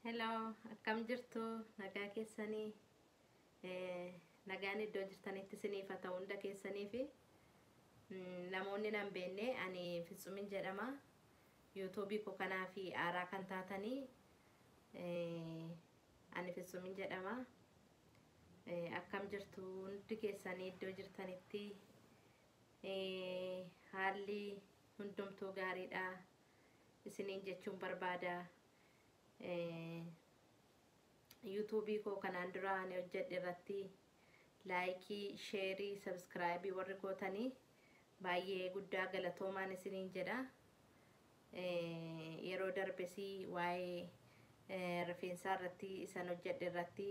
Hello, akkam jirtu? Nagaa keessanii? Nagaan iddoo jirtanitti isiniif haa ta'u hunda keessanii fi namoonni nan beekne ani Fitsumin jedhama. Yuutuubii koo kanaa fi aaraa kan taatanii ani Fitsumin jedhama. Akkam jirtu hundi keessanii iddoo jirtanitti haalli hundumtuu gaariidha isiniin jechuun barbaada. Yuutuubii koo kanaan dura ani hojjedhe irratti laayikii, sheerii, sabskraayibii warri gootanii baay'ee guddaa galatoomaan isiniin jedha. Yeroo darbesii waa'ee rifeensaa irratti isan hojjedhe irratti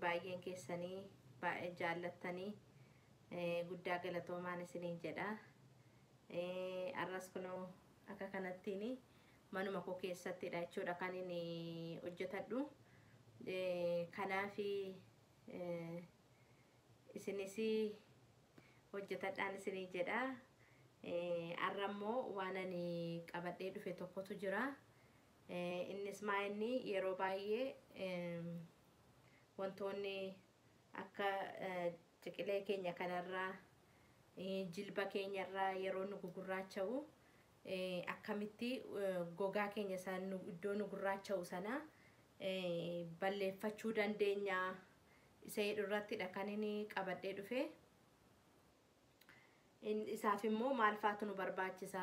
baay'een keessanii baay'ee jaallattanii guddaa galatoomaan isiniin jedha. Arras kunoo akka kanattiin manuma koo keessattidha jechuudha kan inni hojjetadhu. Kanaaf isinis hojjetadhaan isinii jedha. Har'a immoo waan ani qabadhee dhufe tokkotu jira. Innis maa inni yeroo baay'ee wantoonni akka ciqilee keenya kanarraa jilba keenyarraa yeroo nu gugurraacha'u akkamitti gogaa keenya isaan iddoo nu gurraacha'u sana balleeffachuu dandeenya isa jedhu irrattidha kan inni qabadhee dhufe. Isaaf immoo maal faatu nu barbaachisa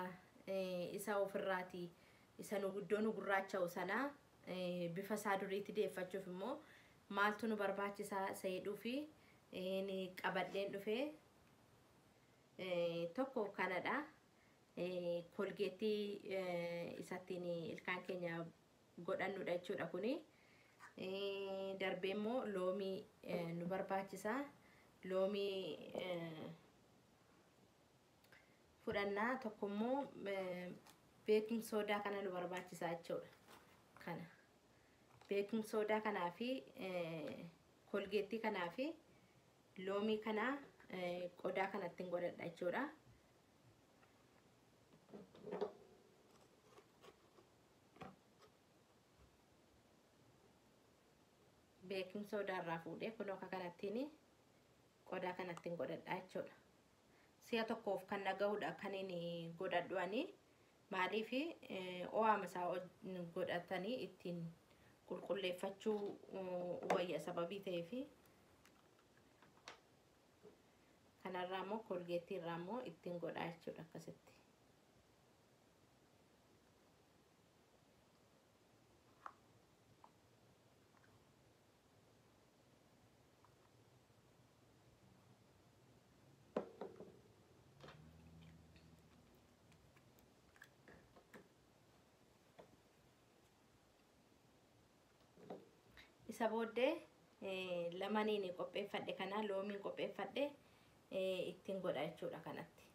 isa ofirraati isa nu iddoo nu gurraacha'u sana bifa isaa duriitti deeffachuuf immoo maaltu nu barbaachisa isa jedhuu fi qabadheen dhufe tokko kanadha. Kolgeettii isattiin ilkaan keenya godhannudha jechuudha kuni. Darbee immoo loomii nu barbaachisa. Loomii fudhannaa tokko immoo beeking soodaa kana nu barbaachisa jechuudha. Kana beeking soodaa kanaa fi kolgeettii kanaa fi loomii kana qodaa kanatti godhadha jechuudha. Beeking soodaa irraa fuudhee kun akka kanattiin qodaa kanatti godhadha jechuudha. Si'a tokkoof kan nagahudha kan inni godhadhu ani maaliif ho'aama isaa godhatanii ittiin qulqulleeffachuu wayya sababii ta'eef. Kanarraa immoo kolgeettii irraa immoo ittiin godhaa jechuudha akkasitti. Isa booddee lamaniin qopheeffadhe kana loomiin qopheeffadhe ittiin godha jechuudha kanatti.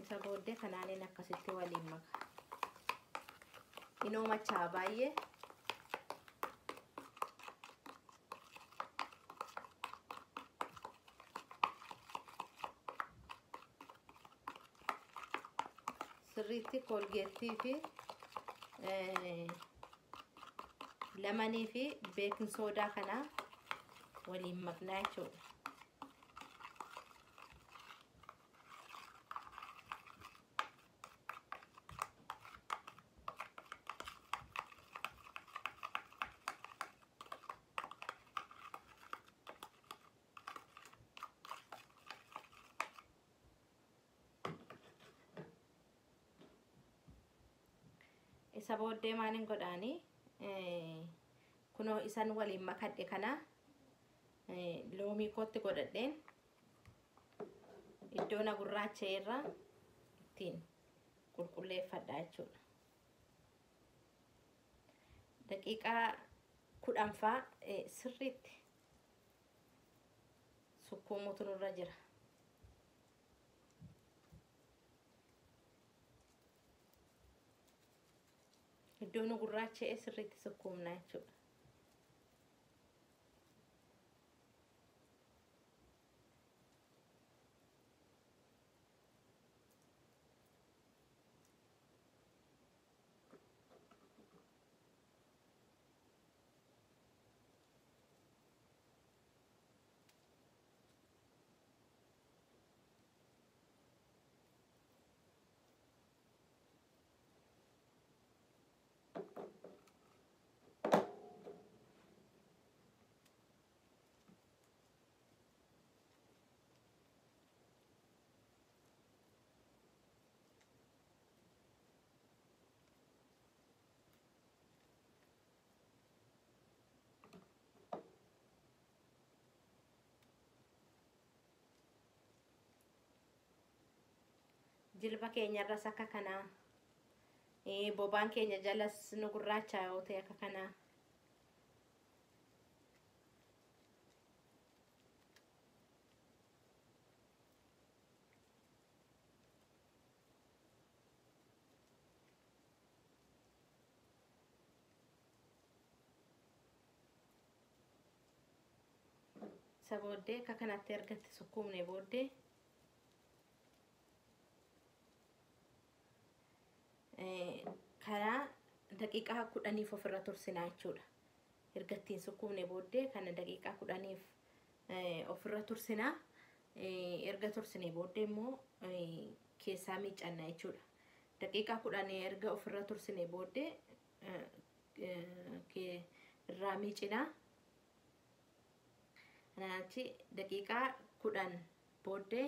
Isa booddee kanaaniin akkasitti waliin maka. Inoo machaa baay'ee. Sirriitti kolgeettii fi lamanii fi beeking soodaa kana waliin maknaa jechuudha. Isa booddee maaliin godhaanii kunoo isan waliin makadhe kana loomii kootti godhadheen iddoo na gurraacha irra ittiin qulqulleeffadha jechuudha. Daqiiqaa 10 faa sirriitti sukkuumuutu nurra jira. Iddoo nu gurraacha'e sirriitti sukkuumna jechuudha. Jilba keenyarras akka kanaa, bobaan keenya jalas nu gurraacha yoo ta'e akka kanaa. Isa booddee akka kanatti ergatti sukkuumne booddee karaa daqiiqaa 10f ofirra tursinaa jechuudha. Erga ittiin sukkuumne booddee kana daqiiqaa 10f ofirra tursinaa. Erga tursine booddee immoo keessaa miiccanna jechuudha. Daqiiqaa 10 erga ofirra tursine booddee irraa miicinaa. Kanaachi daqiiqaa 10 booddee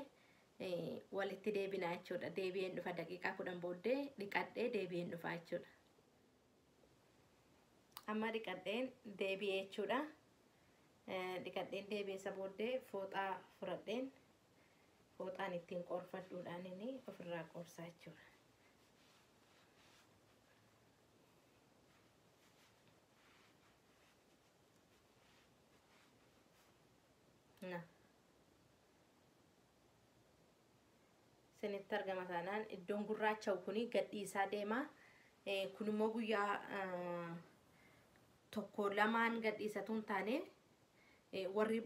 walitti deebinaa jechuudha. Deebi'een dhufa daqiiqaa 10 booddee dhiqadhee deebi'een dhufa jechuudha. Amma dhiqadheen deebi'ee jechuudha. Dhiqadheen deebi'ee isa booddee fooxaa fudhadheen fooxaan ittiin qoorfadhuudhaan inni ofirraa qoorsaa jechuudha. Na. Isinitti argama taanaan iddoon gurraacha'u kuni gadhiisaa deema. Kun immoo guyyaa 1 2 gadhiisatu hin taane warri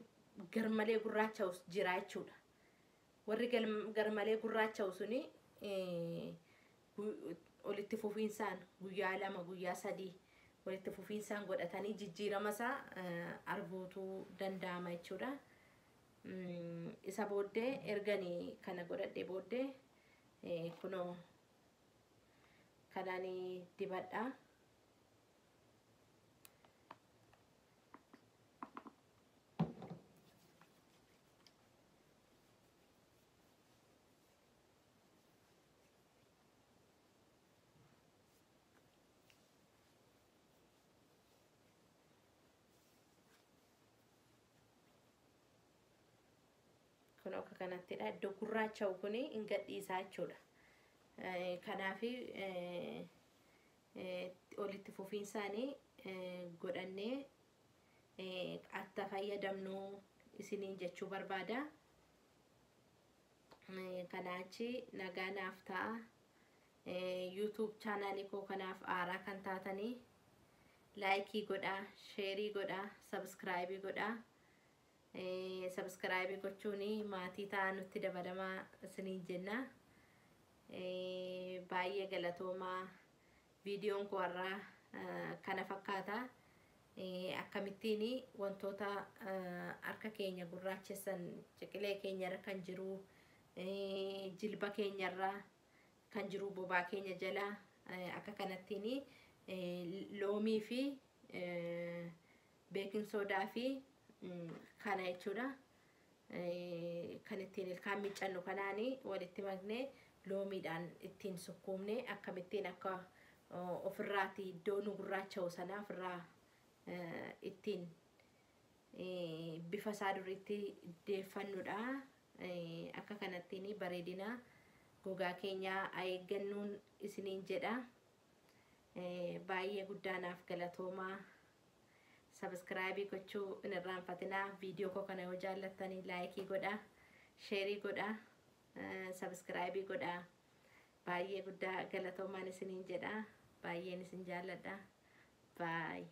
garmalee gurraacha'us jira jechuudha. Warri garmalee gurraacha'u suni walitti fufiinsaan guyyaa 2 guyyaa 3 walitti fufiinsaan godhatanii jijjiirama isaa arguutu danda'ama jechuudha. Isa booddee erganii kana godhadhee booddee kunoo kanaan dibadha. Kun akka kanattidha. Iddoo gurraacha'u kun hin gadhiisaa jechuudha. Kanaaf walitti fufiinsaanii godhannee akka fayyadamnu isiniin jechuu barbaada. Kanaachi nagaa naaf ta'a. YouTube chaanaalii koo kanaaf haaraa kan taatanii laayikii godhaa, sheerii godhaa, sabskraayibii godhaa. Sabskraayibii gochuun maatii ta'aa nutti dabalamaa isiniin jenna. Baay'ee galatoomaa. Viidiyoon koo har'aa kana fakkaata. Akkamittiin wantoota harka keenya gurraachessan ciqilee keenyarra kan jiru, jilba keenyarra kan jiru, bobaa keenya jala akka kanattiin loomii fi beekin soodaa fi kana jechuudha. Kan ittiin ilkaan miiccannu kanaan walitti maknee loomiidhaan ittiin sukkuumne akkamittiin akka ofirraati iddoo nu gurraacha'u sana ofirraa ittiin bifa isaa duriitti deeffannudha. Akka kanattiin bareedina gogaa keenyaa eeggannuun isiniin jedha. Baay'ee guddaa naaf galatoomaa. Sabskraayibii gochuu hin irraanfatinaa. Viidiyoo koo kana yoo jaallattanii laayikii godhaa, sheerii godhaa, sabskraayibii godhaa. Baay'ee guddaa galatoomaan isiniin jedha. Baay'een isin jaalladha. Baay.